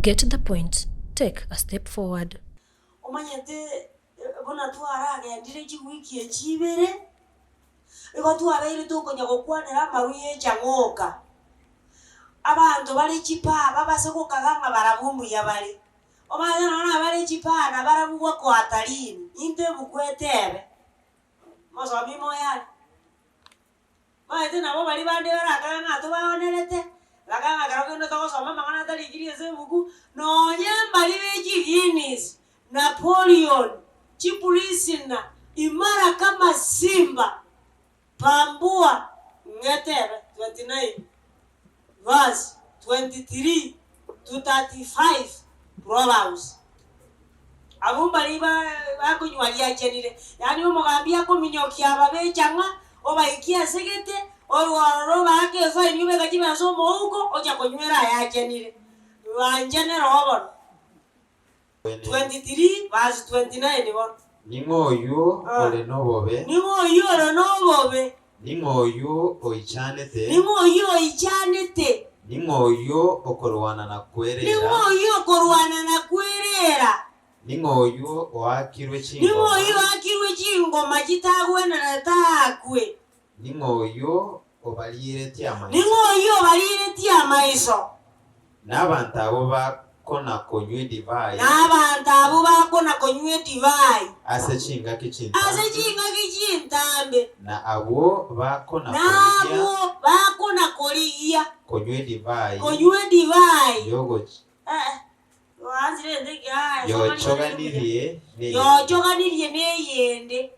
Get the point, take a step forward. Omanyete buna twaragendire chiwiki echi ibere, igo twabeire tokonya gokwanera amarwa ye echang'oka. Abanto bare chipaa babase gokaga ng'a barabwo mbuya bare. Omanyete nonya nabare chipaa nabarabwo gokoa hatarini, into ebuku etebe, mosomi moyo are. Omanyete nabo baria bande barakage ng'a tobaonerete, bakaga ng'a ekero kende togosoma amang'ana atarikiri ase ebuku, nonye mbaria be chiGuinness, Napoleon, chiPrisina, imara kama simba, pambua ng'etebe 29 verse 23 to 35 Proverbs. Abwo mbaria bakonywa riachenire, yaani omogambi akominyokia ababecha ng'a obaikie ase gete, orwe ororo obaake efaini obeka chibesa omouko, ocha konywera ayachenire. Banchane roho bono. 23 verse 29 bono. Ning'o oyio ore nobobe? Ning'o oyio ore nobobe? Ning'o oyio oichanete? Ning'o oyio oichanete? Ning'o oyio okorwana na kwerera? Ning'o oyio okorwana na kwerera? Ning'o oyio oakirwe chingoma? Ning'o oyio oakirwe chingoma chitagwenerete aakwe? Ning'o oyio obariiretie amaiso? Ning'o oyio obariiretie amaiso? Na abanto abwo bakona-konywa edivai. Na abanto abwo bakona-konywa edivai. Ase chingaki chintambe. Ase chingaki chintambe. Na abwo bakona-korigia. Na abwo bakona-korigia. Konywa edivai. Konywa edivai. Yochoganirie neyende. Yochoganirie neyende.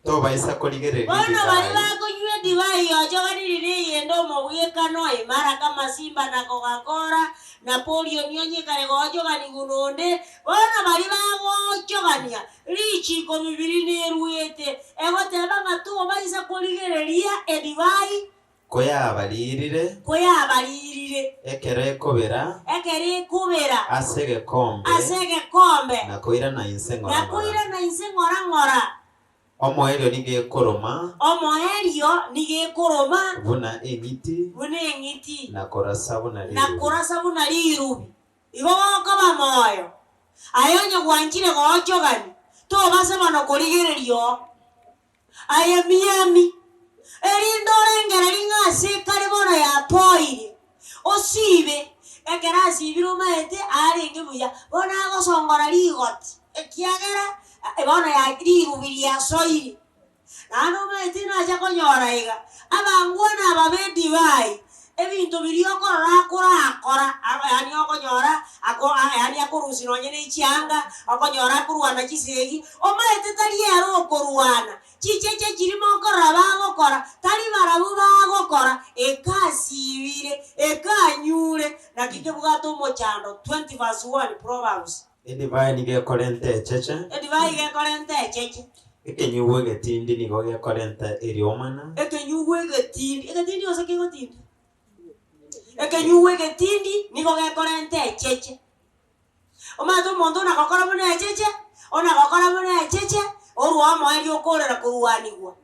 Tobaisa korigereria Bono baria edivai. bakonywa edivai yochoganirie neyende omogwekano, imara kama simba na Coca-Cola, Napoleon onye kare goochoganigwa nonde, bono baria bagoochogania richiko bibiri neruete, egoteba ng'a tobaisa korigereria edivai Koyabaririre. Koyabaririre. Ekero ekobera. Ekero ekobera. Ase egekombe. Ase egekombe. Na koirana inse ng'ora ng'ora. Na koirana inse ng'ora ng'ora. Omoerio nigo ekoroma. Omoerio nigo ekoroma. Buna eng'iti. Buna eng'iti. Na korasa buna rirubi. Na korasa buna rirubi. Igo gokoba moyo. Aye onye gwanchire goochogani, tobase bono korigereria oo. Aye Miami, erinde orengererie ng'a ase ekare bono yapoirie, osiibe, ekero asiibire omaete arenge buya, bono agosongora rigoti, ekiagera bono ya rirubi riasoire. Naende omaete nacha konyora iga, abangwana aba b'edivai, ebinto biria okorora akorakora, yaani okonyora ako yaani akorusia nonye ne chianga, okonyora akorwana chisegi, Omanyete tari ere okorwana, chicheche chiria mokorora bagokora, tari barabwo bagokora, ekasibire, ekanyure, naki kebwate omochando 20 verse 1 Proverbs. Edivai nigo ekorenta echeche. Edivai iga ekorenta echeche. Ekenyugwa egetindi nigo gekorenta eriomana. Ekenyugwa egetindi, egetindi gose kegotindia? Ekenyugwa egetindi nigo gekorenta echeche. Omanyete omonto ona gokora buna echeche, ona gokora buna echeche, orwa omoerio okorera korwanigwa.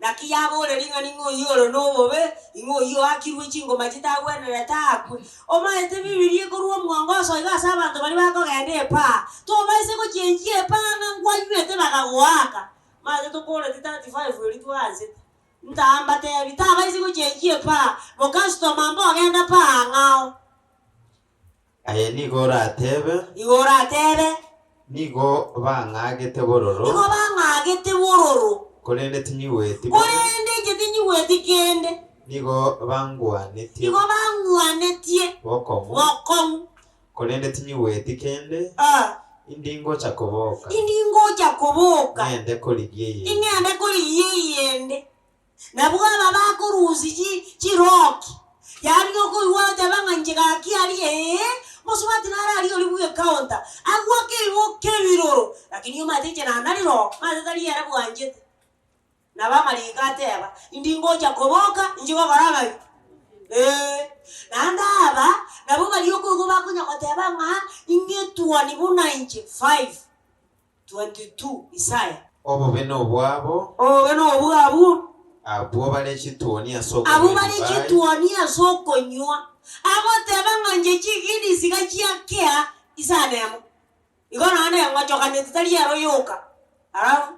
Naki yaboreria ng'a ning'o oyio ore nobobe, ing'o oyio oakirwe chingoma chitagwenerete aakwe. Omanyete Bibilia ekorwa omwongoso iga ase abanto baria bakogenda epaa, tobaise gochenchia epaa ng'a nkwanywete bakagoaka. Omanyete tokoreti 35 eria twaansete. Ntambatebi, tabaise gochenchia epaa, mokastoma mbogenda paa ang'ao. Aye nigo orateebe. Nigo orateebe. Nigo bang'agete bororo. Nigo bang'agete bororo. Korende tinyigweti bobe. Korende inche tinyigweti kende. Nigo bangwanetie. Nigo bangwanetie bokong'u. Bokong'u. Korende tinyigweti kende. Indi ngocha koboka. Indi ngocha koboka. Ng'ende korigia eyende. Ing'ende korigia eyende. Nabwo aba bakorusia chi chiroki, yaani okoigwa agoteba ng'a inche gaki aria ee, mosubati nare aria oria bwa ecounter, agwake ebiboke ebiroro, lakini omanyete inche nanarire oo, omanyete tari ere bwanchete. Nabo amariko ateba, indi ngocha koboka, inche gokora ng'ai? Ee. Naende aba, nabwo baria okoigwa bakonya goteba ng'a, ing'etuoni buna inche, 5:22 Isaya. Obobe nobwabo. Obobe nobwabwo. Abwo bare chituoni ase okonywa Abwo bare edivai. chituoni ase okonywa. Agoteba ng'a inche chigini siga chiakea isano emo. Igo nonya neng'ochoganeti tari ero yoka. Alafu.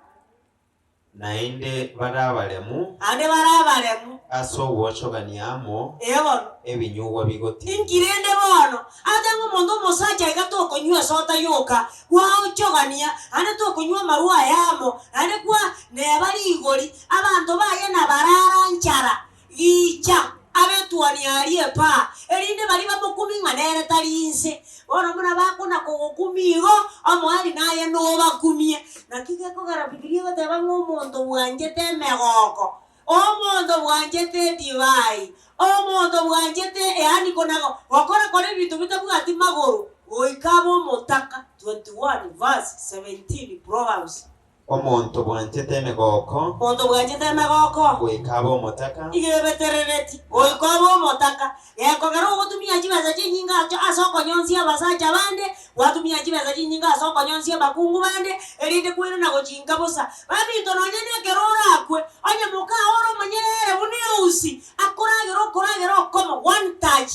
Naende bare abaremu. Naende bare abaremu. Ase ogwochogania amo. Ee bono. Ebinyugwa bigotiga. Inki rende bono? Ate ng'a omonto omosacha iga tokonywa esota yoka, gwaochogania, naende tokonywa amarwa aya amo, naende kwa neba rigori, abanto baye nabarara nchara, Gicha, abetuani aria epaa, erinde baria bamokumie ng'a nere tari inse. Bono buna bakona kogokumia igo, omoerio naye nobakumie. Naki gekogera Bibilia egoteba ng'a omonto bwanchete emegoko, omonto bwanchete edivai, omonto bwanchete yaani kona gokora kora ebinto bitabwati magoro, goika abe omotaka, 21 verse 17 Proverbs. Omonto bwanchete emegoko. Omonto bwanchete emegoko. Goika abe omotaka. Igo ebeterereti, goika obe omotaka. Gekogera ogotumia chibesa chinyinge ase okonyonsia abasacha bande, gwatumia chibesa chinyinge ase okonyonsia abakungu bande, erinde kwerana gochinka bosa. Baminto nonya nekero orakwe, onye mokao ore omonyerere buna eusi, akoragera okoragera okomo, one touch,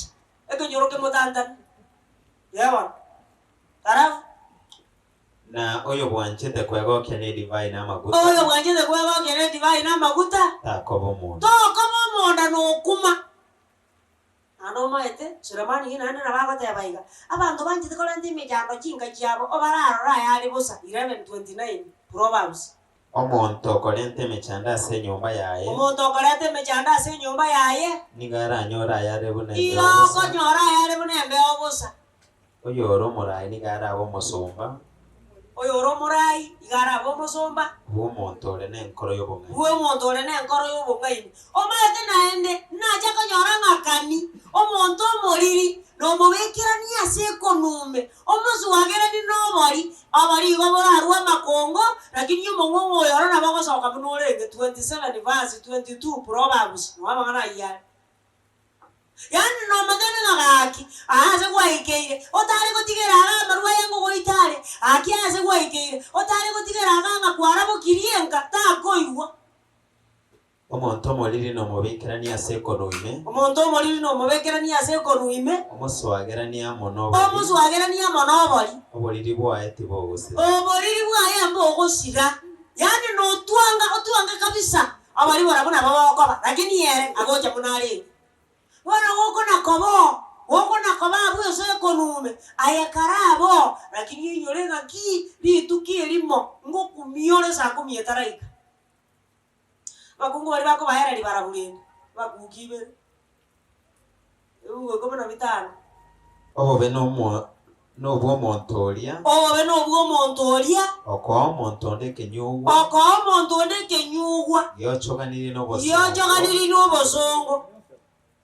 ekenyoro kemotantane. Yebono. Alafu. Na oyobwanchete kwegokia nedivai na amaguta. Oyobwanchete kwegokia nedivai na amaguta. Takoba omonda. Tokoba omonda nokuma. Naende omaete, Sulemani oyio naende nabo agoteba iga, Abanto banchete korenta emechando chinka chiabo, obararore ayare bosa, 11:29, Proverbs. Omonto okorenta emechando ase enyomba yaye. Omonto okoreta emechando ase enyomba yaye. Nigo aranyore ayare buna embeo Igo bosa. okonyora ayare buna embeo bosa. Oyore omorai nigo arabe omosomba. Oyore omorai igo arabe omosomba. Bw'omonto ore nenkoro y'obong'aini. Bw'omonto ore nenkoro y'obong'aini. Omanyete naende, nacha konyora ng'akani, omonto omoriri, nomobekerani ase ekonume, omoswagerani nobori, obori igo borarue amakongo, lakini omong'ong'o oyo oro nabo ogosoka buna orenge, 27 verse 22 Proverbs, noo amang'ana ayio are. Yaani nomotebe ng'a gaki, aa ase gwaikeire, otare gotigera iga amarwa aya ngogoita are, gaki ase gwaikeire, otare gotigera iga ng'a kwarabokirie enka, takoigwa. Omonto omoriri nomobekeranie ase ekonwa ime. Omonto omoriri nomobekeranie ase ekonwa ime. Omoswageranie amo nobori. Omoswageranie amo nobori. Oboriri bwaye tibogosira. Oboriri bwaye mbogosira. Yaani notwanga, otwange kabisa. Abari barabwo nabo bokoba, lakini ere agocha buna arenge. Bono gokona koba oo, gokona koba abwo ase ekonume, aye kare aboo, lakini oinyore ng'aki rituko erimo ngokumia ore saa kumi etaraika. Abakungu baria bakobaereria barabwo rende, abakuki ibere, ebibugu ikomi na bitano. Obobe nomo nobw'omonto oria. Obobe nobw'omonto oria. Okoa omonto onde ekenyugwa. Okoa omonto onde ekenyugwa. Giochoganirie nobosongo. Giochoganirie nobosongo.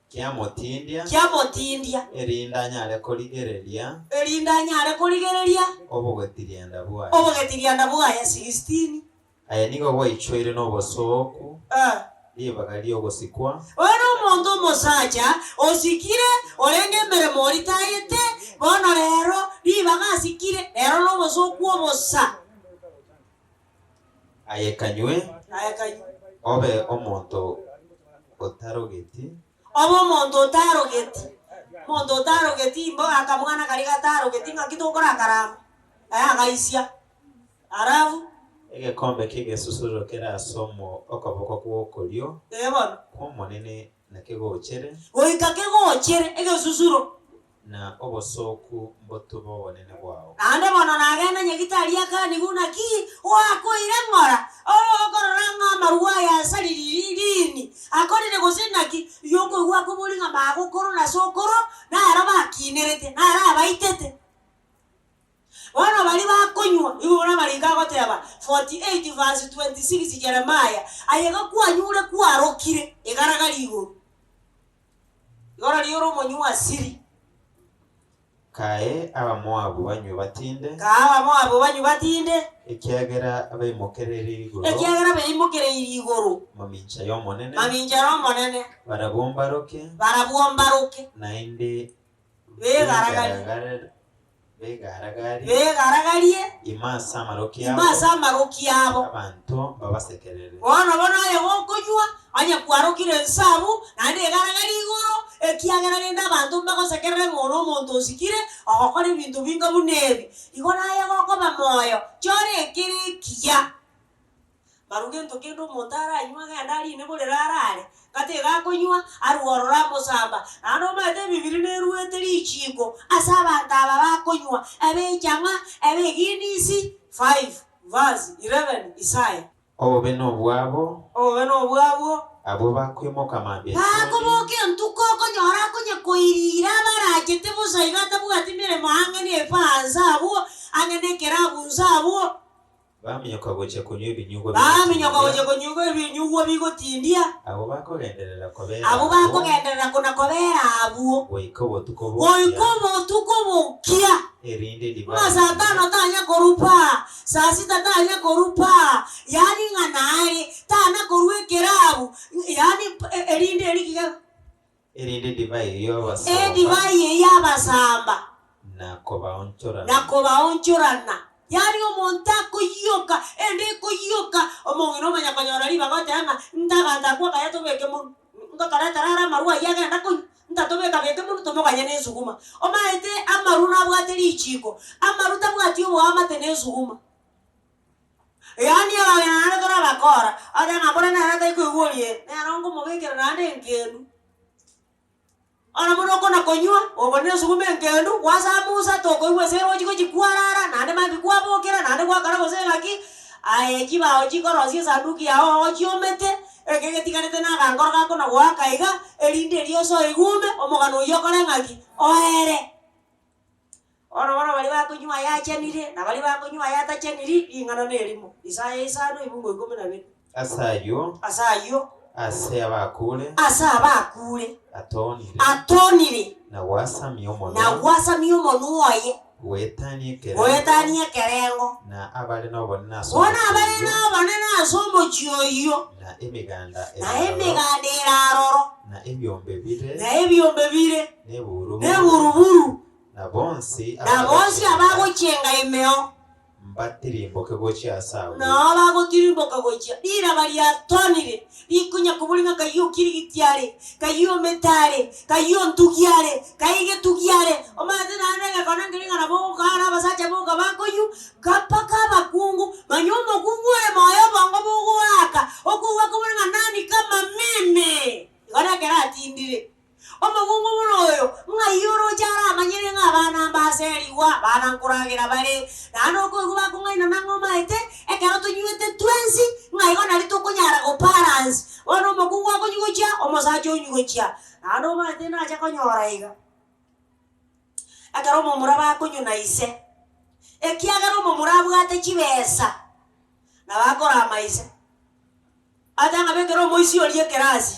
Kiamotindia. Kiamotindia. Erinde anyare korigereria. Erinde anyare korigereria. Obogetirianda bwaye. Obogetirianda bwaye 16. Aye nigo gwaichoire nobosooku, ribaga ri'ogosikwa. Oyo nomonto omosacha osikire, orenge emeremo oritayete, bono rero ribaga asikire, rero nobosooku obosa. Aye kanywe, Aye kanywe. obe omonto otarogeti. Obe omonto otarogeti. Omonto otarogeti imbo akamwana karia gatarogeti ng'aki tokorakarama? Aye agaisia. Alafu. Egekombe ki'egesusuro kere ase okoboko gw'okorio Ee bono. kw'Omonene nakegochere. Goika kegochere egesusuro. Na obosooku mbotube obonene bwao. Naende bono nagenda nyagitari akanigwa naki oakoire ng'ora, okorora ng'a amarwa aya asariri riini akorire gose naki, yokoigwa akoboria ng'a magokoro na sokoro naro bakinerete, naro abaitete. Bono baria bakonywa, nigo buna amariko agoteba, 48 verse 26 Jeremiah, Aye iga kwanyure kwarokire, igaragari igoro. Igoro riria ore omonywa asiri. Kae Abamoabu banywe batinde. Kae Abamoabu banywe batinde. Ekiagera baimokereirie igoro. Ekiagera baimokereirie igoro. Mamincha y'Omonene. Mamincha y'Omonene. Barabwo mbaroke. Barabwo mbaroke. Naende Begaragarie. Begaragarie. Begaragarie. Ime ase amaroki abo. Ime ase amaroki abo. Abanto mbabasekerere. Bono bono aye gokonywa, onye kwarokire inse abwo, naende egaragarie igoro, ekiagera rende abanto mbagosekerere ng'a one omonto osikire, ogokora ebinto binga buna ebi. Igo naye gokoba moyo, chora ekere ekiya. Barwa gento kende omonto aranywe agende arine borere arare, gati iga akonywa, arwe ororo amosamba. Naende omanyete emibiri neruete richiiko ase abanto aba bakonywa, ebe echang'a, ebe eginisi, 5 verse 11 Isaya. Obobe nobwabo. Obobe nobwabwo. Abwo bakoimoka mambia chuni. Bakoboka entuko okonyora akonya koiriira abarachete bosa iga atabwati meremo ang'e nefaansa abwo, ang'e nekerabu nse abwo. Baminyoka gochia konywa ebinyugwa Baminyoka gochia bigotindia. konywa ebinyugwa bigotindia. Abwo bakogenderera kobera Abwo abwo. bakogenderera kona-kobera abwo. Goika obotuko bokia. Goika obotuko bokia. Erinde edivai Ng'a saa tano tanya korwa saa sita tanya korwa yaani ng'a nare tana korwa ekerabu, yaani erinde eri kiga. Erinde edivai eyio y'abasomba. Edivai eyio y'abasamba. Na kobaonchorana. Na kobaonchorana. Yaani omonto akoyioka, ende ekoyioka, omong'ina omanya konyora ribaga oteba ng'a ntaganto akwo akaya tobeke monwe, ngotoretera are amarwa ayio agenda konywa, ntatobeka beke monwe tomoganye na esuguma. Omaete amarwa nabwate richiko, amarwa tabwati oboamate na esuguma. Yaani abageni naende torabakora, otebe ng'a mbore nere taikoigwa oria, nere nkomobekera naende enkendu. Bono buna okona konywa, okona esuguma enkendu, gwasamusa, tokoigwa ase erochi gochia kwarara, naende mambia kwabokera, naende gwakora gose ng'aki, aye chibao chikorosia esanduki yao oo chiomete, eke getigarete na agankoro gakona goaka iga, erinde erio osoe igume, omogano oyio okore ng'aki? Oere. Bono bono baria bakonywa ayachenire, na baria bakonywa ayatacheniri, ring'ana nerimo. Isaya isano ebungo ikomi na bine. Ase ayio. Ase ayio. Ase abakure. Ase abakure. Atonire. Atonire. Na gwasamia omonwa. Na gwasamia omonwa oye. Goetania ekerengo. Goetania ekerengo. Na abare nobonene ase Bono omochie abare oyio. nobonene ase omochie oyio. Na emeganda Na emeganda ere aroro. Na ebiombe bire. Na ebiombe bire. Neburuburu. Neburuburu. Na bonsi Na bonsi abagochenga imeo. Mbatirimboke gochia ase agwo. Nao bagotirimboka gochia. Riraba riatonire, rikonya koboria ng'a kayio okirigiti are, kayio omete are, kayio ontugi are, kai getugi are. Omanyete naende egekone nkeri ng'a nabo ogokaa abasacha boka bakonywa, mpaka abakungu, manya omokungu ore moyo obongo bogoaka, okogwa kobore ng'a nani kama mimi? Igo nekero atindire. Omokungu buna oyo, ng'ai oroche aramanyere ng'a abana mbaserigwa, abana nkoragera bare, naende okoigwa bakong'ainana ng'a omaete, ekero tonywete twensi, ng'a igo nari tokonyara gobalance. Bono omokungu akonywa gochia, omosacha onywa gochia, naende omaete nacha konyora iga. Ekero omomura bakonywa na ise, ekiagera omomura abwate chibesa, nabo akorama ise. Ata ng'a bekere omoisia oria ekerasi.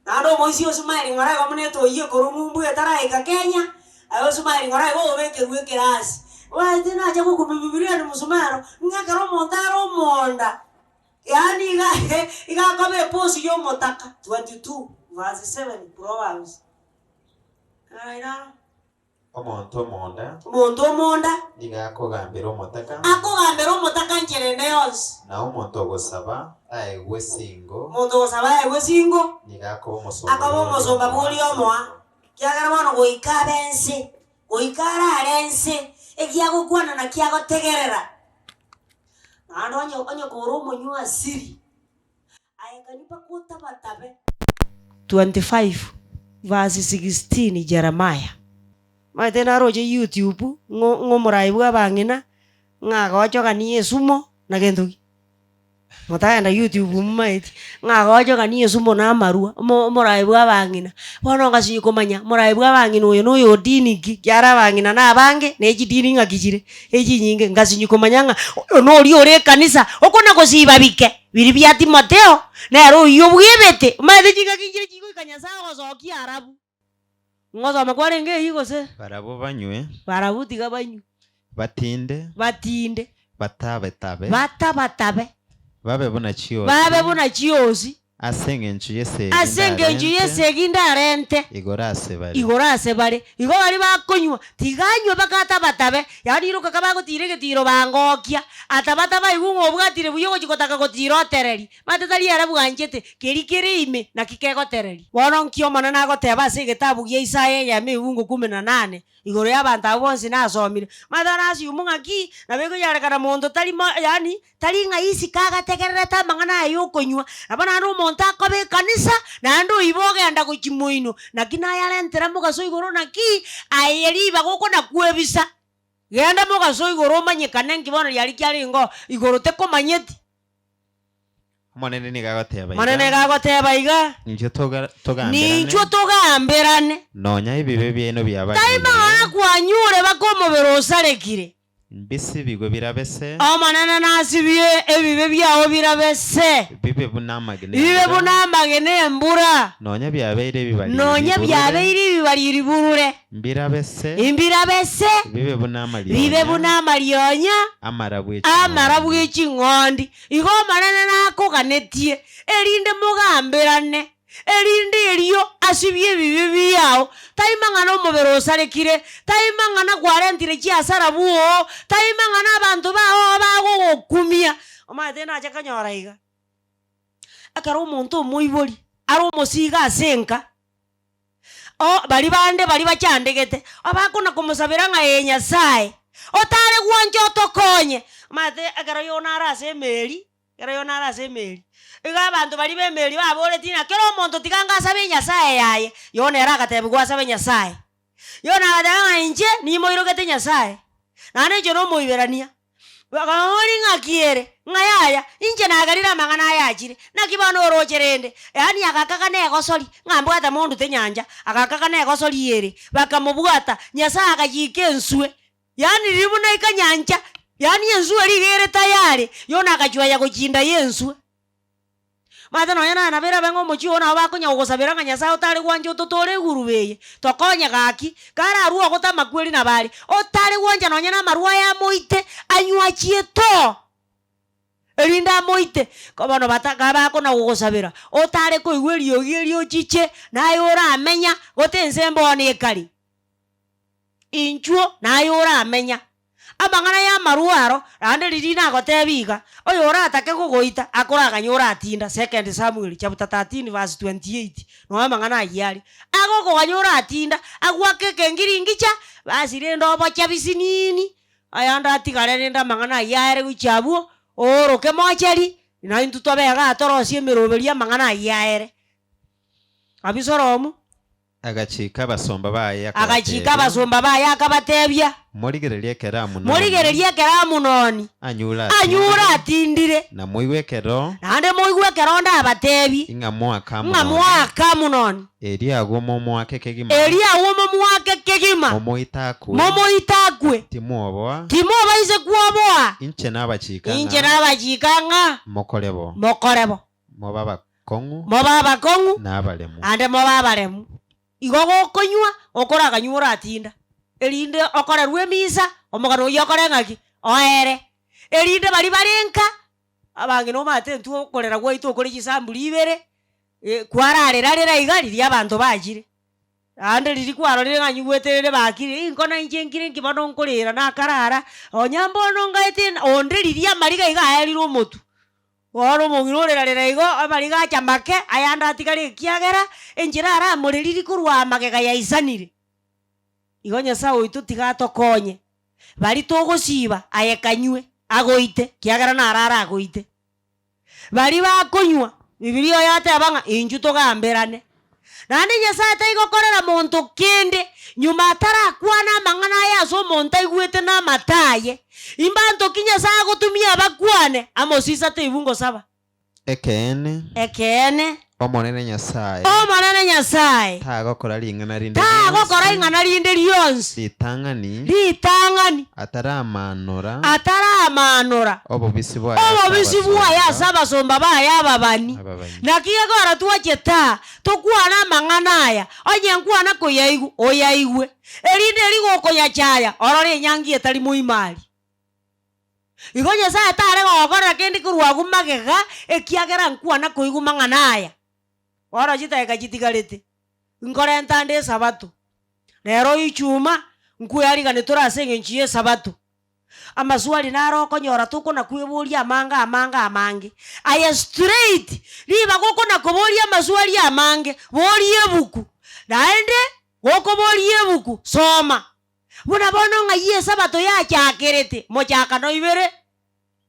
Naende omoisia o Sumaili ng'ora igo buna etoyi ekorwa ng'umbu etaraika Kenya, aye o Sumaili ng'ora igo obekerwe ekerasi. Omanyete nacha gokumia Bibilia ni msumeno, ng'a ekero omonto are omonda, yaani iga iga akoba eposi ya omotaka, 22 verse 7 Proverbs. Ng'ai naro? Omonto omonda. Omonto omonda. Nigo akogambera omotaka. Akogambera omotaka nchera ende yonsi. Na omonto ogosaba aegwe esingo. Omonto ogosaba aegwe esingo. Nigo akoba omosomba Akoba omosomba bw'oria omoa. Ekiagera bono goika abe ense, goika arare ense, egiagokwana nakio agotegerera. Naende onye onye kore omonywa asiri, aye kanywa mpaka otabatabe. 25 verse 16 Jeremiah. Omanyete naroche YouTube ng'o ng'a omorai bwa abang'ina, ng'a agochogania esumo na gento ki? Motagenda YouTube momaeti, ng'a agochogania esumo na amarwa, omo omorai bwa abang'ina. Bono ngasinywa komanya, omorai bwa abang'ina oyo na oyo dini ki, ekiagera abang'ina na abange, na echidini ng'aki chire, echinyinge, ngasinywa komanya ng'a oyo na oria ore ekanisa, okona gosiba bike. Biria bia Timotheo, nere oyio bwebete, omanyete chingaki nchire chigoika Nyasae ogosokia arabu. Ngosoma kwarenge eyio gose? Barabwo banywe. Barabwo tiga banywe. Batinde. Batinde. Batabe-tabe. Batabatabe. Babe buna chiosi. Babe buna chiosi. Ase engencho y'esegi Ase engencho ndarente y'esegi ndarente igoro ase bare. igoro ase bare. Igo baria bakonywa, tiganywe mpaka atabatabe, yaani iroka kabagotira egetiro bangokia, atabatabe aigwe ng'a obwatire buya ogochia gotaka gotira otereri. Mate tari ere bwanchete, keria kere ime naki kegotereria. Bono nki Omonene agoteba ase egetabu gia Isaya eyemo ebungo kumi na nane, Igoro y'abanto abwo bonsi nasomire. Omanyete bono assume ng'aki, nabo ekonyarekana monto tari mo yaani tari ng'a isiko agategererete amang'ana aya ya okonywa, nabo naende omonto akoba ekanisa, naende oiba ogenda gochia moino, naki nayarentera mogaso igoro naki, aye ribaga okona kwebisa, genda mogaso igoro omanyekane nki bono riaria kiarenge oo, igoro tekomanyeti. Omonene nigo agoteba iga. Omonene iga agoteba iga. Ninchwo toga- togamberane. Ninchwo togamberane. Nonya ebibe biaino biabareire. Tai mang'ana kwanyure baka omobere osarekire. Mbisibigwe birabe se. Omonene nasibie ebibe biao birabe se. Bibe buna amagena Bibe embura. buna amagena embura. Nonya biabeire ebibariri Nonya riburure. biabeire ebibariri riburure. Mbirabe se. Mbirabe se. Bibe buna amarionya. Bibe buna amarionya. Amarabu e ching'ondi. Amarabu e ching'ondi. Igo Omonene nakoganetie, erinde mogamberane, erinde erio asibie ebibe biao, tai mang'ana omobere osarekire, tai mang'ana kwarentire chiasara bwoo, tai mang'ana abanto bao bagogokumia. Omanyete nache konyora iga, ekero omonto omoibori are omosigo ase enka, O baria bande baria bachandegete, abakona komosabera ng'a ee Nyasae, otare gwancha otokonye. Omanyete ekero Yona are ase emeri, ekero Yona are ase emeri, iga abanto baria ba emeri baboretie ng'a kera omonto tiga anga asabe enyasae yaye, Yona ere agatebiwa asabe Nyasae. Yona agateba ng'a inche nimoirogete Nyasae, naende inche nomoiberania. Bakamoboria, Ng'aki ere? Ng'a yaya, inche nagerire amang'ana aya achire. Naki bono oroche rende? Yaani agakaga negosori, ng'a mbwate mondute nyancha, agakaga negosori ere. Bakamobwata, Nyasae agachiika enswe, yaani riria buna aika nyancha, yaani enswe eria iga ere tayari, Yona agachwaya gochinda y'enswe. Omanyete nonya naye nabo erabe ng'a omochie oo nabo bakonya gogosabera ng'a Nyasae otare gwancha ototore egurube eye, tokonye gaki, kararue ogote amakweri nabo are, otare gwancha nonya na amarwa aya amoite, anywe achie too, erinde amoite. Ko bono bata kabakona gogosabera, otare koigwa eriogi erio ochiche, naye oramenya, gote ense mbono ekare. Inchuo naye oramenya. Amang'ana y'amarwa aro, naende riria nagotebia iga, Oyoratake gogoita, akoraganye oratinda, Second Samuel chapter 13 verse 28, noe amang'ana ayio are. Agokoganya oratinda, agoake ekengiringicha, basi rende oboche bisinini, ayande atigare rende amang'ana ayio aere gochia abwo, ooroke mocheri, naintwe tobe igaa torosie emeroberio y'amang'ana ayio aere. Abisalomu. Agachika abasomba baye Agachika akabatebia. abasomba baye akabatebia. Morigererie ekero Amunoni. Morigererie ekero Amunoni. Anyure Anyure atindire. Na moigwe ekero. Naende moigwe ekero ndabatebie. Ing'a moake Amunoni. Ng'a moake Amunoni. Erio agwo momoake kegima. Erio agwo momoake kegima. Momoite akwe. Momoite akwe. Timwoboa. Timobaisa kwoboa. Inche nabachika ng'a. Inche nabachika ng'a. Mokore bo. Mokore bo. Mobe abakong'u. Mobe abakong'u. Na abaremu. Ande mobe abaremu. Igo gokonywa, okoraganywa oratinda, erinde okorerwe emisa, omogano oyio okore ng'aki? Oere. Erinde baria bare nka, abang'ina omanyete intwe okorera gwaito okore chisamburi ibere, kwararera rera iga riria abanto bachire. Naende riria kwarorire ng'a nyigwete rende bakire, inko nainche nkire nki bono nkorera nakarara, onya mbono ngaete onde riria amariga iga aerire omotwe. Bono omong'ina orerarera igo, amariga acha make, ayande atigare ekiagera enchera aramoreriri korwa amagega yaisanire. Igo Nyasae oito tiga atokonye, baria togosiba aye kanywe, agoite, kiagera naro aragoite. Baria bakonywa, Bibilia yateba ng'a inchuo togamberane. Naende Nyasae taigokorera monto kende nyuma atarakwana amang'ana aye ase omonto aigwete namato aye. Imbanto ki Nyasae agotumia abakwane? Amosi isato ebungo saba. Ekeene. Ekeene. Omonene Nyasae. Omonene Nyasae. Tagokora ring'ana rinde Tagokora ing'ana rinde rionsi. Ritang'ani. Ritang'ani. Ataramanora. Ataramanora. Obobisi bwaye Obobisi bwaye ase abasomba baye ababani. Ababani. Naki gekogera twachete aa, tokwane amang'ana aya, onye nkwana koyaigwa, oyaigwe, erinde eri gokoyachaya, orore enyangi etari moimari. Igo Nyasae tare gokorera kende korwa agwo magega, ekiagera nkwana koigwa mang'ana aya. Bono chidakika chitigarete, nkorenta nde Esabato. Rero Ijumaa, nkwearigane tore ase eng'encho y'Esabato. Amaswali naro okonyora tokona kweboria amange amange amange. Aye straight, ribaga okona koboria amaswali amange, boria ebuku. Naende, gokoboria ebuku, soma. Buna bono ng'ai Esabato yachakerete? Mochakano ibere,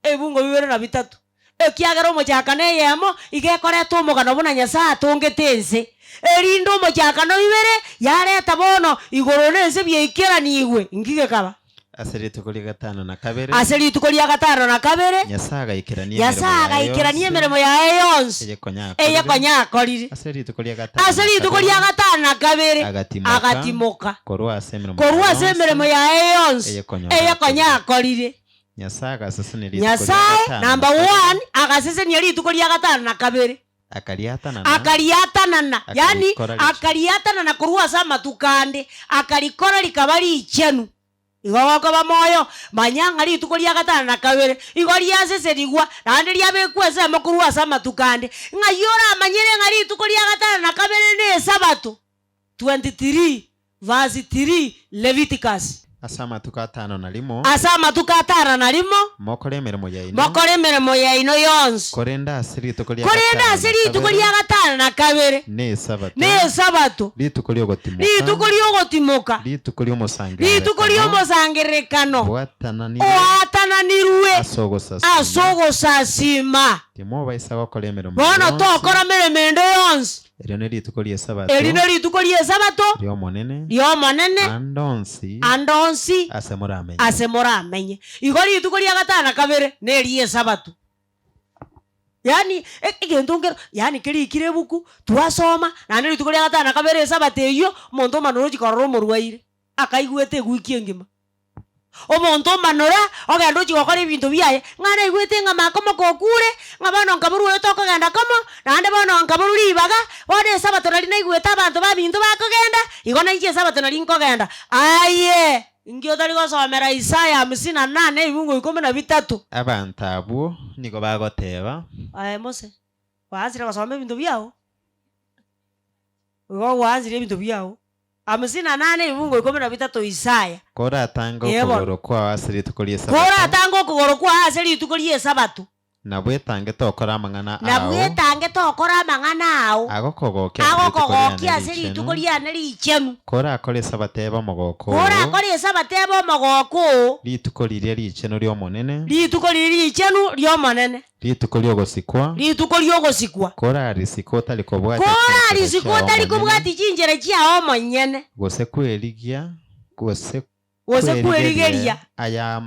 ebibungo bibere na bitato. Ekiagera omochakano eyemo iga ekoreta omogano buna Nyasae atongete ense, erinde omochakano ibere yareta bono igoro na ense biaikeranigwe. Inki gekaba? Ase rituko ria gatano na kabere. Ase rituko ria gatano na kabere. Nyasae agaikerania emeremo Nyasae yaye agaikerania yonsi emeremo yaye yonsi eye konya akorire. eye konya akorire. Ase rituko ria gatano Ase na rituko kabere ria gatano na kabere agatimoka agatimoka korwa ase emeremo korwa yaye ase yonsi emeremo yaye yonsi eye konya eye konya akorire. akorire. Nyasae agasesenia rituko ria Nyasae, gatano na number kabere. one, agasesenia rituko ria gatano na kabere. Akariatanana. Akariatanana, yaani Akarikora richenu. akariatanana korwa ase amatuko ande, akarikora rikaba richenu. Igo gokoba moyo, manya ng'a rituko ria gatano na kabere igo riasesenigwa, naende riabekwa ensemo korwa ase amatuko ande. Ng'ai oramanyere ng'a rituko ria gatano na kabere n'Esabato? 23 Verse 3, Leviticus. Ase amatuko atano na rimo. Ase amatuko atano na rimo. Mokore emeremo yaino. Mokore emeremo yaino yonsi. Korende ase rituko ria Korende gatano ase na rituko kabere. ria gatano na kabere. N'Esabato. N'Esabato. Rituko ri'ogotimoka. Rituko ri'ogotimoka. Rituko ri'omosangererekano. Rituko ri'omosangererekano. Bwatananirwe. Oatananirwe. Ase ogosasiima. Ase ogosasiima. Timobaisa gokora emeremo Bono yonsi. tokora meremo ende yonsi. Erio nerituko ri'Esabato. Eri nerituko ri'Esabato. Ri'Omonene. Ri'Omonene. Ande onsi. Ande onsi. Ase moramenye. Ase moramenye. Igo rituko ria gatano na kabere neri'Esabato. Yaani egento nkero yaani kerikire ebuku, twasoma, naende rituko ria gatano na kabere Esabato eyio, omonto omana orochi korora omorwaire, akaigwete ewiki engima. Omonto omanora, ogenda ochia gokora ebinto biaye, ng'a naigwete ng'a makomoka okure, ng'a bono nkaborwa oyo tokogenda komo, naende bono nkaborwa ribaga, bono esabato nari naigwete abanto baminto bakogenda, igo nainche esabato nari nkogenda. Aye! Inki otari gosomera Isaya hamsini na nane ebibungo ikomi na bitato? Abanto abwo nigo bagoteba. Aye Mose, gwaansire gosoma ebinto biao? Igo gwaansirie ebinto biao. Hamsini na nane ebibungo ikomi na bitato Isaya. Koratange Ee bono. okogoro kwao ase rituko ri'Esabato. Koratange okogoro kwao ase rituko ri'Esabato. Na bwetange tokora amang'ana Na ao. bwetange tokora amang'ana ao. Agokogokia ase rituko riane Agokogokia ase rituko richenu. riane richenu. Korakore Esabato ebe omogoko oo. Korakore Esabato ebe omogoko oo. Rituko riria richenu ri'Omonene. Rituko riria richenu ri'Omonene. Rituko ri'ogosikwa. Rituko ri'ogosikwa. Korarisike otari kobwatia chinchera Korarisike chiao otari omonyene. kobwatia chinchera chiao omonyene. Gose kwerigia, gose Gose kwerigeria kwerigeria. aya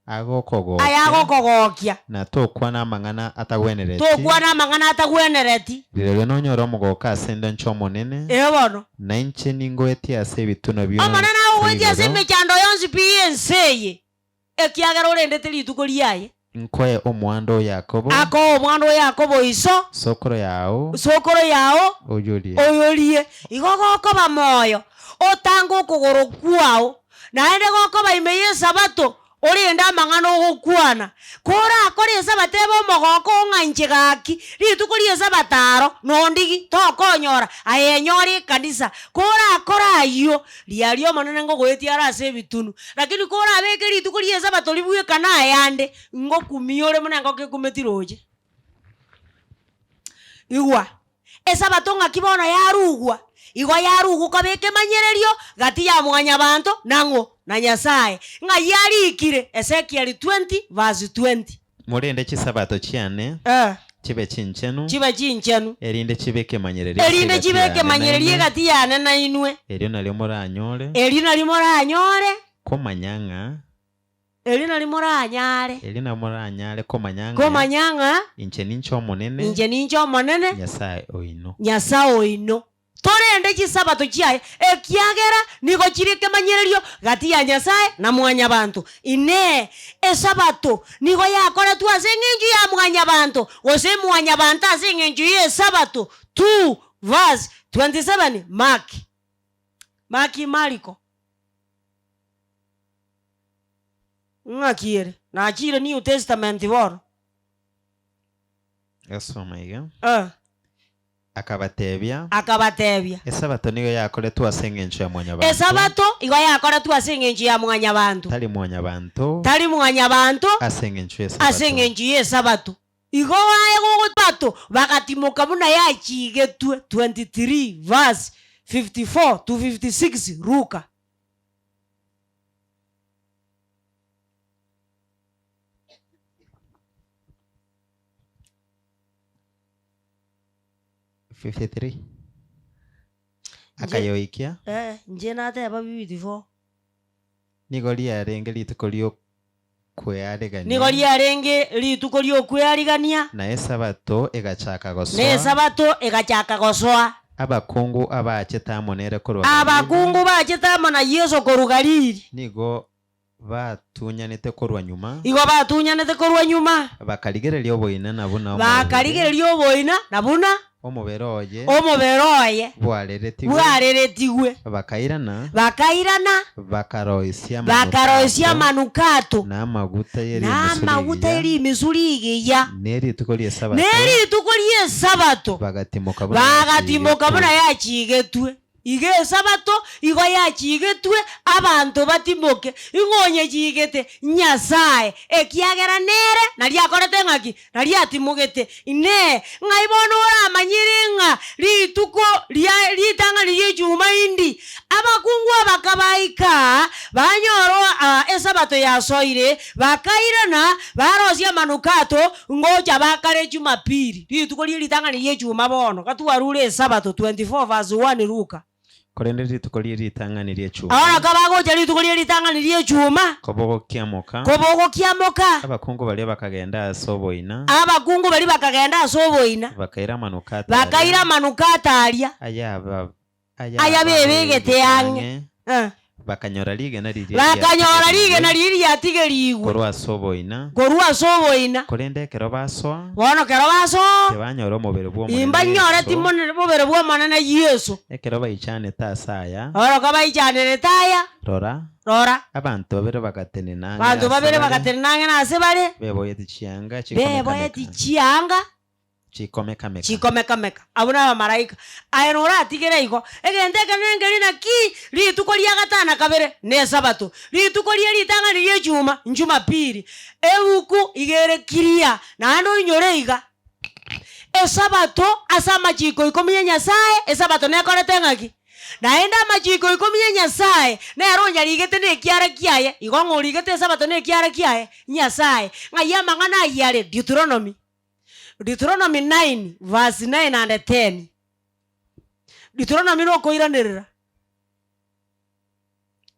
agokogokia. Aya agokogokia. Na tokwana amang'ana atagwenereti. Tokwana amang'ana atagwenereti. Rirorio nonyore omogoko ase ende inche Omonene. Ee bono. Na inche ningoetie ase ebitunwa bionsi Omonene agogoetia ase igoro. emechando yonsi pi y'ense eye. Ekiagera orendete rituko riaye. Nkoe omwando o Yakobo. Akoe omwando o Yakobo iso. Sokoro yao. Sokoro yao. Oyorie. Oyorie. Igo gokoba moyo, otange okogoro kwao, naende gokoba ime y'Esabato, orende amang'ana ogokwana. Korakore Esabato ebe omogoko ng'a inche gaki, rituko ri'Esabato aro, nondigi, tokonyora, aye enyore ekanisa. Korakore ayio, Riaria Omonene ngogoetia are ase ebitunu, lakini korabeke rituko ri'Esabato ribwekane ayande, ngokumia ore buna engoko ekumeti roche. Igwa, Esabato ng'aki bono yarugwa? Igo yarugwa koba ekemanyererio gati ya mwanyabanto nang'o? Na Nyasae. Ng'ai arikire? Ezekiel 20 verse 20. Morende chisabato chiane Eh. chibe chinchenu, Chibe chinchenu. erinde chibe ekemanyererio ase Erinde egati chibe yane ekemanyererio nainwe. egati yane nainwe. Erio nario moranyore. Erio nario moranyore. Komanya ng'a. Erio nario moranyare. Erio nario moranyare komanya ng'a. Komanya ng'a. Inche ninche Omonene. Inche ninche Omonene. Nyasae oino. Nyasae oino. Torende chisabato chiaye, ekiagera nigo chire ekemanyererio gati ya Nyasae na mwanyabanto. Inee! Esabato nigo yakoretwe ase engencho ya mwanyabanto, gose mwanyabanto ase engencho y'esabato? 2 verse 27 Mark. Mark Mariko. Ng'aki ere? Nachire New Testament bono. Gasoma iga. Eh. Akabatebia. Akabatebia. Esabato nigo yakoretwe ase engencho ya mwanyabanto. Esabato igo yakoretwe ase engencho ya mwanyabanto. Tari mwanyabanto. Tari mwanyabanto. Ase engencho y'Esabato. Ase engencho y'Esabato. Igo aye gogotato bagatimoka buna yachigetwe 23 verse 54 to 56 Luka. Akayoikia. Eh, inche nateba 54. Nigo riarenge rituko ri'okwearigania. Nigo riarenge rituko ri'okwearigania. Na Esabato egachaka gosoa. Na Esabato egachaka gosoa. Abakungu abachete amo nere korwa Galili. Abakungu bachete amo na Yeso korwa Galili. Nigo batunyanete korwa nyuma. Igo batunyanete korwa nyuma. Bakarigereria oboina na buna omobere. Bakarigereria oboina na buna. Omobere oye. Omobere oye. Bwareretigwe. Bwareretigwe. Bakairana. Bakairana. Bakaroisia amanukato. Bakaroisia amanukato. Na amaguta ye Na rimisu amaguta ye rigiya. rimisu rigiya. Ne rituko ri'Esabato. Ne rituko ri'Esabato. Bagatimoka buna Bagatimoka yachigetwe. buna yachigetwe. Iga Esabato igo yachigetwe abanto batimoke, ing'o onyechigete? Nyasae, ekiagera nere nario akorete ng'aki? Nario atimogete. Inee! Ng'ai bono oramanyere ng'a rituko ria ritang'ani ri'echuma indi? Abakungu aba kabaika, banyora Esabato yasoire, bakairana, barosia amanukato, ngocha bakare Jumapili, rituko rie ritang'ani ri'echuma bono, gatwarure Esabato, 24 verse 1 Luka. Korende rituko rie ritang'ani ri'echuma. Bono kabagocha rituko rie ritang'ani ri'echuma. Kobogokiamoka. Kobogokiamoka. Abakungu baria bakagenda ase oboina. Abakungu baria bakagenda ase oboina. Bakaira amanukato aria. Bakaira amanukato aria. Aya Ayabebegete ang'e. Bakanyora rigena riria Bakanyora rigena riria riatigerigwe. Korwa ase oboina. Korwa ase oboina. Korende ekero basoa. Bono ekero basoa. Tibanyora omobere bw'Omonene Yeso. Imbanyoreti mobere bw'Omonene Yeso. Ekero baichanete ase aya. Bono kabaichanete aya. Rora. Rora. Abanto babere bagatenena ang'e Abanto ase babere bare. bagatenena ang'e nase bare. Beboyeti chianga chikomeka-meka. Beboyeti chianga. Chikomeka-meka. Chikomeka-meka. Abwo nabamalaika. Aye noratigere igo. Egento eke nengeri naki? Rituko ria gatano na kabere n'Esabato, rituko rie ritang'ani ri'echuma n'Jumapili. Ebuku iga ere kiria, naende oinyore iga, Esabato ase amachiko ikomi ya Nyasae, Esabato nekorete ng'aki? Naende amachiko ikomi ya Nyasae nere onyarigete nekiara kiaye, igo ng'a origete Esabato nekiara kiaye? Nyasae. Ng'ai amang'ana ayio are? Deuteronomy. Deuteronomy 9 verse 9 and 10. Deuteronomy nokoiranerera.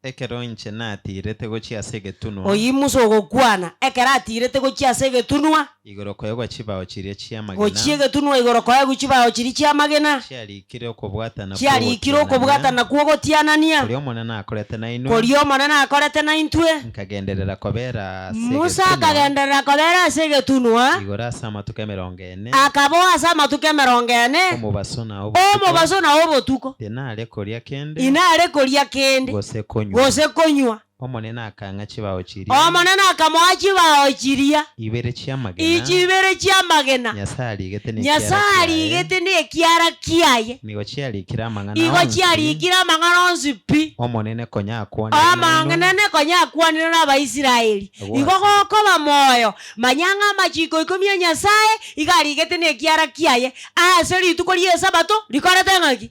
Ekero inche natiirete gochia ase egetunwa. Oyio Musa ogokwana, ekero atiirete gochia ase egetunwa. Igoro koegwa chibao chiria chi'amagena. Gochia egetunwa igoro koegwa chibao chiria chi'amagena. Chiarikire okobwatana Chiarikire okobwatana kw'ogotianania. Koria Omonene akorete nainwe. Koria Omonene akorete naintwe. Nkagenderera kobera ase Musa egetunwa. akagenderera kobera ase egetunwa. Igoro ase amatuko emerongo ene. Akabao ase amatuko emerongo ene. Omobaso na obotuko. Omobaso na obotuko. Tinare koria kende. Inare koria kende. Gose konywa. Gose konywa. Omonene akang'a chibao chiria. Omonene akamoa chibao chiria. Ibere chi'amagena. Chibere chi'amagena. Nyasae arigete nekiara Nyasae kiaye. arigete nekiara kiaye. Nigo chiarikire amang'ana Igo onsi. chiarikire amang'ana onsi pi. Omonene konya akwanire nainwe. Omonene konya akwanire n'Abaisraeli. Agwo Igo ase. gokoba moyo, manya ng'a amachiko ikomi a Nyasae igo arigete nekiara kiaye ase rituko ri'Esabato rikorete ng'aki?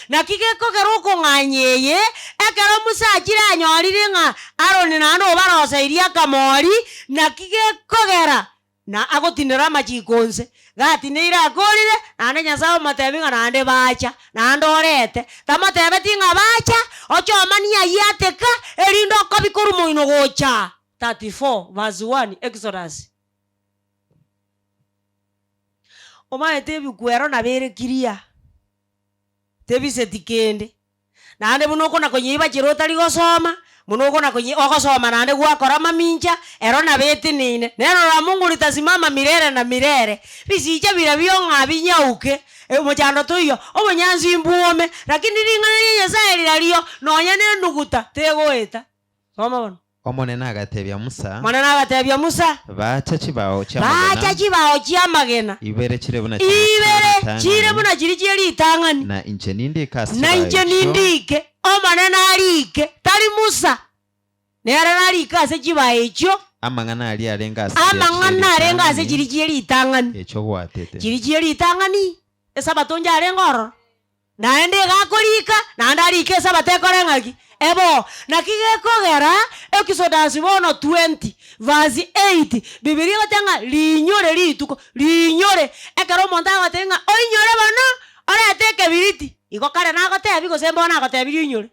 Naki gekogera okong'anya eye, ekero Musa achire anyorire ng'a Aroni naende obaroseirie akamori, naki gekogera na agotinera amachiko onse, gatineire akorire, naende Nyasae omotebia ng'a naende bacha, naende orete. Tamotebeti ng'a bacha, ochomanie ayio ateka, erinde okobi korwa moino gocha. 34 verse 1 Exodus. Omanyete ebikwero nabo ere kiria. Tebiseti kende. Naende buna okona konyeiba chire otari gosoma, buna okona konye ogosoma naende gwakora mamincha, ero nabo eteneine. Neno la Mungu litasimama milele na milele. Bisicha biria biong'a binyauke, omochando toiyo, obonyansi mbwome, lakini ring'ana ria Nyasaye rirario, nonya na enuguta tegoeta. Soma bono. Omonene agatebia Musa. Omonene agatebia Musa. Baacha chibao chi'amagena. Baacha chibao chi'amagena. Ibere chire buna chiria chie Ibere chire ritang'ani. buna chiria chie ritang'ani. Na inche nindike ase Na chibao inche echio. nindike, Omonene arike, tari Musa, nere narike ase chibao echio. Amang'ana aria arenge ase chiria chie Amang'ana arenge ase ritang'ani. chiria chie ritang'ani. Echio gwatete. Chiria chie ritang'ani, Esabato njarenge ororo. Naende iga akorika, naende arike Esabato ekore ng'aki? Ebo. Naki gekogera Exodus bono 20 verse 8, Bibilia egoteba ng'a riinyore rituko, riinyore. Ekero omonto agotebia ng'a oinyore bono, orete ekebiriti, igo kare nagotebia gose mbono nagotebirie oinyore?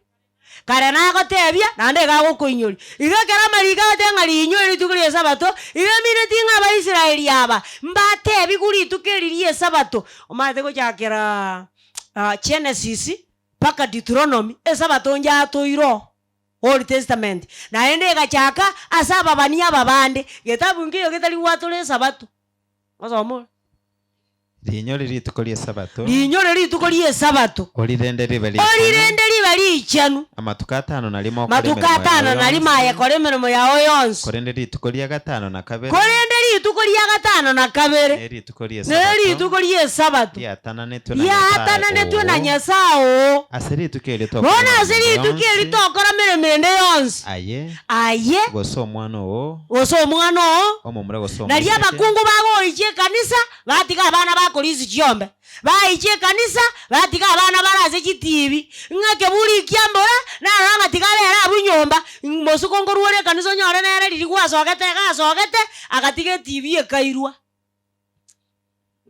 Kare nagotebia, naende iga agokoinyoria. Igo ekero amariko agoteba ng'a riinyore rituko ri'Esabato, igo emineti ng'a Abaisraeli aba mbatebigwe rituko eri ri'Esabato. Omanyete gochakera Genesis mpaka Deuteronomy, Esabato njatoire oo, Old Testament. Naende egachaka ase ababani aba bande, getabu nkeiyo getari gwatora Esabato. Gosoma ore. Riinyore rituko ri'Esabato. Riinyore rituko ri'Esabato. Orirende ribe richenu. Orirende ribe richenu. Amatuko atano na rimo okore Matuko emeremo yao atano na rimo yonsi. aye kora emeremo yao yonsi. Korende rituko ria gatano na kabere. Korende rituko ria gatano na kabere. Ne rituko ri'Esabato. Ne rituko ri'Esabato. Riatananetwe na Nyasae oo. Riatananetwe na Nyasae oo. Ase rituko erio tokora Bono ase emeremo rituko eri yonsi. tokora meremo ende yonsi. Aye. Aye. Gose omwana oo. Gose omwana oo. Omomura gose Nario omoiseke. abakungu bagoichia ekanisa, batiga abana bakorisia chiombe. Baichia ekanisa, batiga abana bare ase chitibi, ng'a ekeburi kiambora, narora ng'a tiga abere abwo nyomba, mosuko nkorwa ore ekanisa onyore nere riria gwasogete iga asogete, agatiga etibi ekairwa.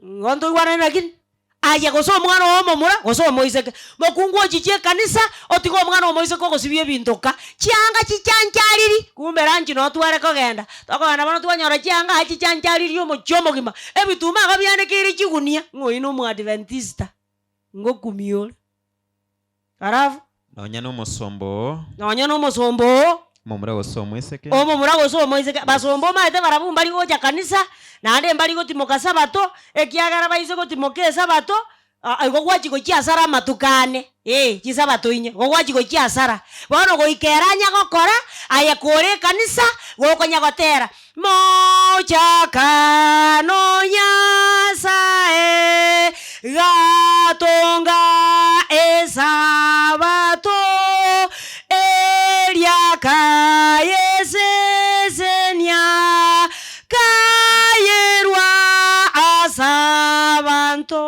Igo ntoigwanane lakini? Aye gose omwana oo omomura, gose omoiseke, mokungu ochiche ekanisa, otige omwana omoiseke ogosibia ebinto ka, chianga chichanchariri, kumbe lunch noo tware kogenda, tokogenda bono twanyora chianga aa chichanchariri omochie omogima, ebituma iga bianekeire chigunia, ng'a oyio na omoadventista, ngokumia ore. Alafu. Nonya nomosomba oo. Nonya nomosomba oo. Omomura gose omoiseke. Omomura gose omoiseke. Basomba omanyete barabwo mbari gocha kanisa, naende mbari gotimoka sabato, ekiagera baise gotimoka esabato, igo gwachia gochia asara amatuko ane, eh, chisabato inye, igo gwachia gochia asara. Bono goika ere anya gokora, aye kore ekanisa, gokonya gotera, Mochakano Nyasae gatonga Esabato, eria akayesesenia, kayerwa as'abanto.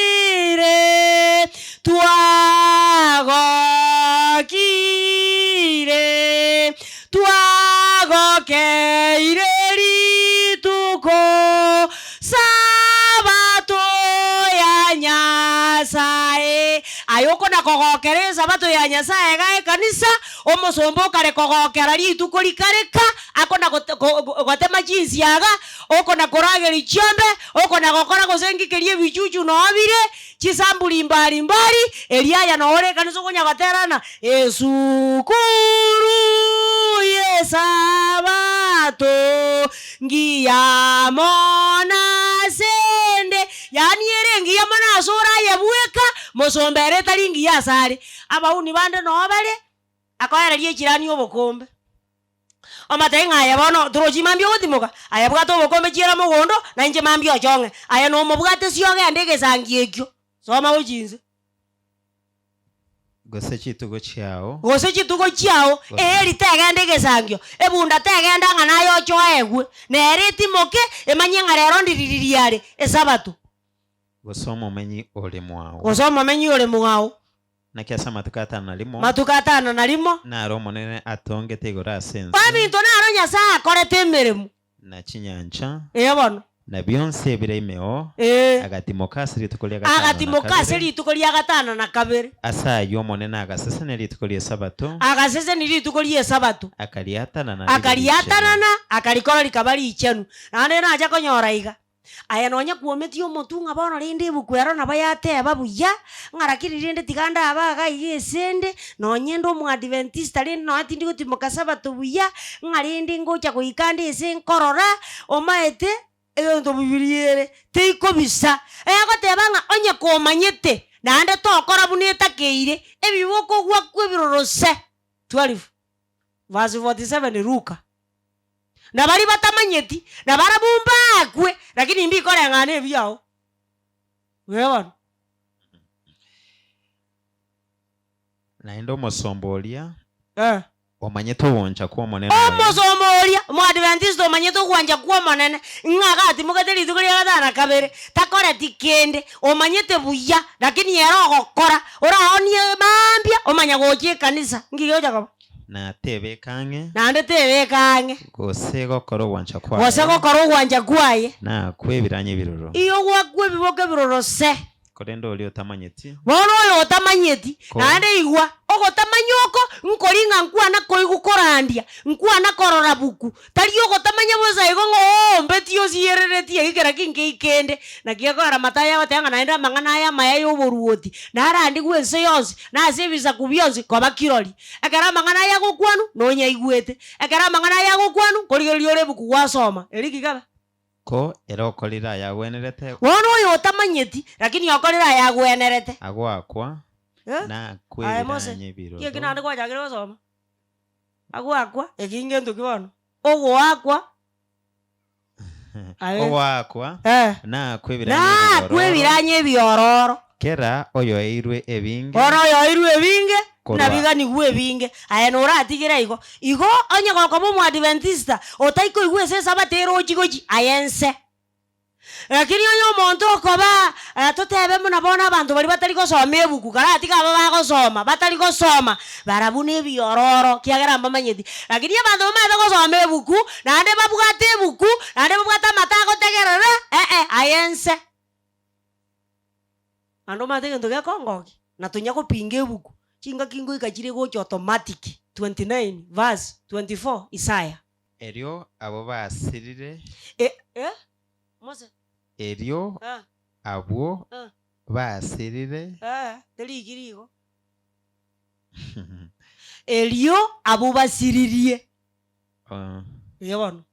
Twagokire, twagokire, twagokeire rituko Sabato ya Nyasae. Aye okona kogokera Esabato ya Nyasae iga ekanisa, omosomba okare kogokera rituko rikareka, akona gotema chinsiaga, okona korageria chiombe, okona gokora gose ngikeria ebichuchu noo bire, chisamburi mbari mbari, erio aya noo ore ekanisa okonya gotera ng'a esukuru y'esabato ngiya mono asende, yaani ere engiya mono ase ore aye bweka, mosomba ere etari ngiya asare. Abauni bande noo bare, akoereria echirani obokombe. Omatebie ng'a aye bono torochi mambia ogotimoka, aye bwata obokombe chiera mogondo, na inche mambia ochong'e. Aye nomobwate ase ogende egesangi ekio, soma gochia inse. Gose chitugo chiao. Gose chitugo chiao, eeri tegenda egesangio, ebunda tegenda ng'a naye ochoegwe, nere etimoke, emanye ng'a rero ndiriri are Esabato. Gose omomenyi ore mwao. Gose omomenyi ore mwao. Naki ase amatuko atano na rimo. Matuko atano na rimo. Naro Omonene atongete igoro ase ense. Ebinto naro Nyasae akorete emeremo. Na chinyancha. Ee bono. Na bionsi ebire imeo. Ee. Agatimoka ase rituko ria gatano na kabere. Agatimoka ase rituko ria gatano na kabere. Ase ayio Omonene agasesenia rituko ri'Esabato. Agasesenia rituko ri'Esabato. Akariatanana ribe richenu. Akariatanana, akarikora rikaba richenu. Naende nacha konyora iga. Aye nonya kwometie omotwe ng'a bono rende ebuku ero nabo yateba buya, ng'a lakini rende tiga ndabe iga iga esende, nonye inde omoadventista rende nonya tindi gotimoka sabato buya, ng'a rende ngocha goika ande ase nkorora, omaete, egento bibiria ere, teikobisa. Egoteba ng'a onye komanyete. Naende tokora buna etakeire, ebibe okogwakwa ebiroro se. 12 verse 47 Luka. Na baria batamanyeti, na barabwo mbakwe, lakini mbikoreng'ana ebiao. Buya bono. Naende omosomba oria Eh. omanyete ogwancha kw'Omonene oye. Omosomba oria Omoadventista omanyete ogwancha kw'Omonene, ng'a agatimogete rituko ria gatano na kabere, takoreti kende, omanyete buya, lakini ere ogokora, oraonie mambia omanya gocha ekanisa, nki gegocha koba? Na tebeka ang'e. Naende tebeka ang'e. Gose gokora ogwancha kwaye. Gose gokora ogwancha kwaye. Nakwe ebiranya ebiroro. Iyo gwakwa ebiboka ebiroro se. Korende oria otamanyeti. Bono oyo otamanyeti, naende igwa, ogotamanya oko nkori ng'a nkwana koigwa korandia, nkwana korora buku, tari ogotamanya bosa igo ng'a oo mbetie osiereretie eki kera ki kende. Naki ekogera Mathayo agoteba ng'a naende amang'ana aya amaya y'oboruoti narandigwe ense yonsi, na ase ebisaku bionsi koba kirori. Ekero amang'ana aya agokwanwa, nonyaigwete. Ekero amang'ana aya agokwanwa, nkorigereria ore ebuku gwasoma. Erio ki kebe? Ko ere okorire ayagwenerete. Bono oyo otamanyeti, lakini okorire ayagwenerete. Agoakwa, Eh? na Aye Mose, kwebiranya ebiroro. ki eki naende gwachakire gosoma? Agoakwa, eki ngento ki bono? Ogoakwa. Aye. Ogoakwa, Eh. na kwebiranya Na ebiororo. kwebiranya ebiororo. Kera oyoeirwe ebinge. Bono oyoeirwe ebinge, Korwa. nabiganigwe ebinge. Aye noratigere igo. Igo onye gokoba Omoadventista, otaikoigwa ase Esabato ere ochie gochia, aye nse. Lakini onye omonto okoba, totebe buna bono abanto baria batari gosoma ebuku, karatiga aba bagosoma, batari gosoma, barabwo nebiororo, kiagera mbamanyeti. Lakini abanto bamaete gosoma ebuku, naende babwate ebuku, naende babwate amato agotegerera, eh-eh, aye nse. Naende omanyete egento gekongokia, na tonya gopinga ebuku, chingaki ngoika chire gocha automatic, 29 verse 24 Isaya. Erio abwo basirire. E, eh, Mose. Erio Eh. abwo Eh. basirire. Eh, terikiri igo. Erio abwo basiririe. Oh. Buya bono.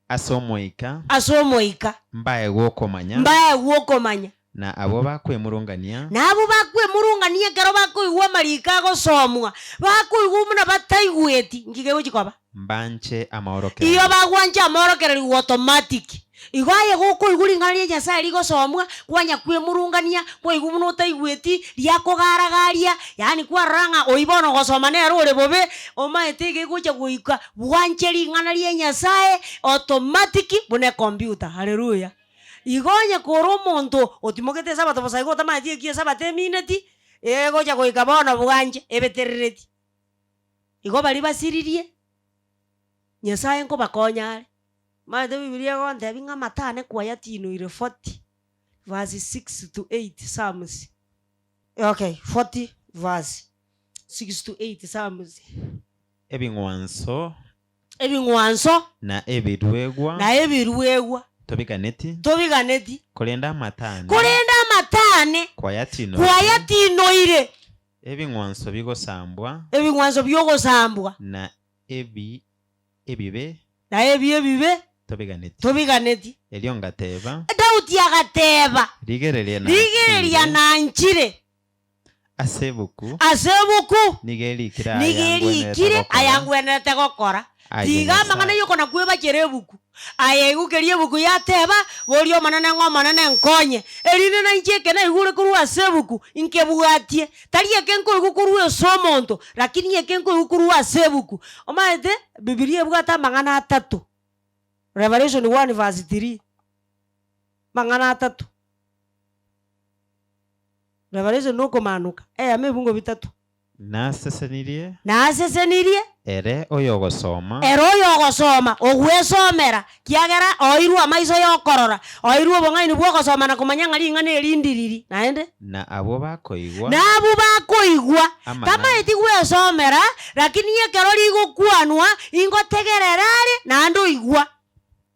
Ase omoika. Ase omoika. Mbaegwe okomanya. Mbaegwe okomanya. Na abwo bakwemurungania. Na abwo bakwemurungania ekero bakoigwa amariko agosomwa, bakoigwa buna bataigweti, nki kegochia koba? Mbanche amaorokererio. Iyo bagwancha amaorokererio automatic. Igo aye gokoigwa ring'ana ria Nyasae rigosomwa, kwanya kwemurungania, kwaigwa buna otaigweti, riakogaragaria, yaani kwarora ng'a oyio bono ogosoma nere ore bobe, omaete iga egocha goika bwanche ring'ana ria Nyasae automatic buna ecomputer. Haleluya! Igo onye kore omonto otimogete esabato bosa igo otamanyeti eki esabato emineti, egocha goika bono bwanche ebeterereti. Igo baria basiririe, Nyasaye nkobakonya are. Omanyete Bibilia egontebia ng'a amato ane kwayatinoire 40 verse 6 to 8 Psalms. Okay, 40 verse 6 to 8 Psalms. Ebing'wanso. Ebing'wanso. Na ebiruegwa. Na ebiruegwa. Tobiganeti. Tobiganeti. Korende amato ane. Korende amato ane. Kwayatinoire. Kwayatinoire. Ebing'wanso bigosambwa. Ebing'wanso bi'ogosambwa. Na ebi ebibe. Na ebi ebibe. Tobiganeti. Tobiganeti. Erio ngateba. Daudi agateba. Rigereria nanchire. Rigereria nanchire. Ase ebuku. Ase ebuku. Nigo erikire Nigo erikire aya ngwenerete gokora. Aye Tiga amang'ana Nyasae. y'okonakwebachera ebuku. Aye igwa keria ebuku yateba, boria Omonene ng'a Omonene nkonye, erinde nainche eke naigure korwa ase ebuku, inkebwatie. Tari eke nkoigwa korwa ase omonto, lakini eke nkoigwa korwa ase ebuku. Omanyete, Bibilia ebwate amang'ana atato, Revelation 1 verse 3, amang'ana atato. Revelation nokomanuka, eyemo ebungo bitato. Nasesenirie. Nasesenirie. Ere oyogosoma. Ere oyogosoma, ogwesomera, kiagera oirwe amaiso y'okorora, oirwe obong'aini bw'ogosoma na komanya ng'a ring'ana eri ndiriri. Naende. Na abwo bakoigwa. Na abwo bakoigwa. Amang'ana. Tamaeti gwesomera, lakini ekero rigokwanwa, ingotegerera are, naende oigwa.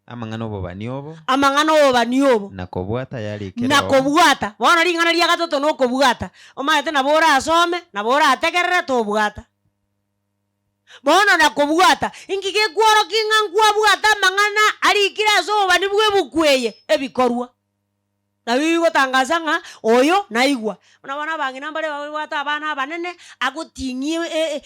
Amang'ana 'obobani obo. Amang'ana 'obobani obo. Na kobwata ayarikire Na oo. kobwata. Bono ring'ana ria gatato nokobwata. Omanyete nabo orasome, nabo orategerere, tobwata. Bono na kobwata, inki gekworokia ng'a nkwabwate amang'ana arikire ase obobani bw'ebuku eye? Ebikorwa. Nabio bigotangasa ng'a oyo naigwa. Buna bono abang'ina mbare babwate abana abanene, agoting'ia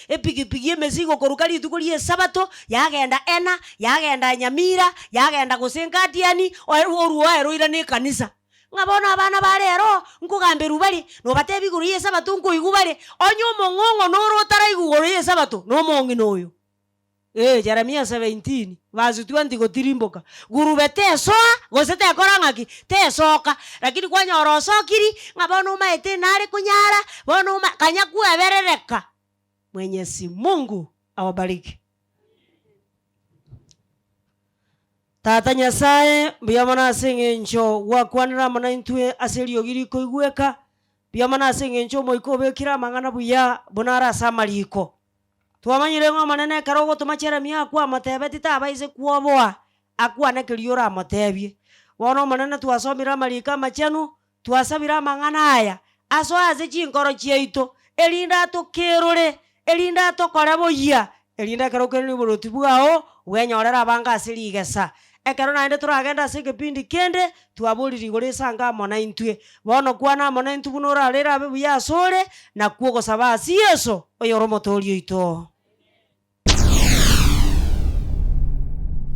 epigipigi emesigo koruka rituko ria esabato, yagenda Ena, yagenda Nyamira, yagenda gose Nkatiani, orwo ere oirane ekanisa. Ng'a bono abana ba rero, nkogamberwa bare, nobatebia igoro y'esabato nkoigwa bare, onye omong'ong'o noro otaraigwa igoro y'esabato, nomong'ina oyo. Ee, Jeremia 17, verse 20 gotirimboka, Gurube tesoa, gose tekora ng'aki? Tesoka. Lakini kwanyora osokiri, ng'a bono omaete nare konyara, bono oma kanya kweberereka. Mwenyezi Mungu awabariki. Tata Nyasae, mbuya mono ase eng'encho gwakwanire amo naintwe ase eriogi rikoigweka, mbuya mono ase eng'encho Omoika obekire amang'ana buya buna are ase amariko. Twamanyire ng'a Omonene ekero ogotoma Jeremia akwo amotebetie tabaise kwoboa akwane keria oramotebie. Bono Omonene twasomire amariko amachenu, twasabire amang'ana aya asoe ase chinkoro chiaito, erinde atokerore, erinde atokore boyia, erinde ekero okoirania oboruoti bwao, bwenyorere abange ase rigesa. Ekero naende toragende ase egepindi kende, twaborire igoro esange amo naintwe. Bono kwana amo naintwe buna orarere abe buya asore, nakwo ogosaba ase Yeso, oyore Omotoori oito.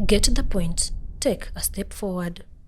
Get the point, take a step forward.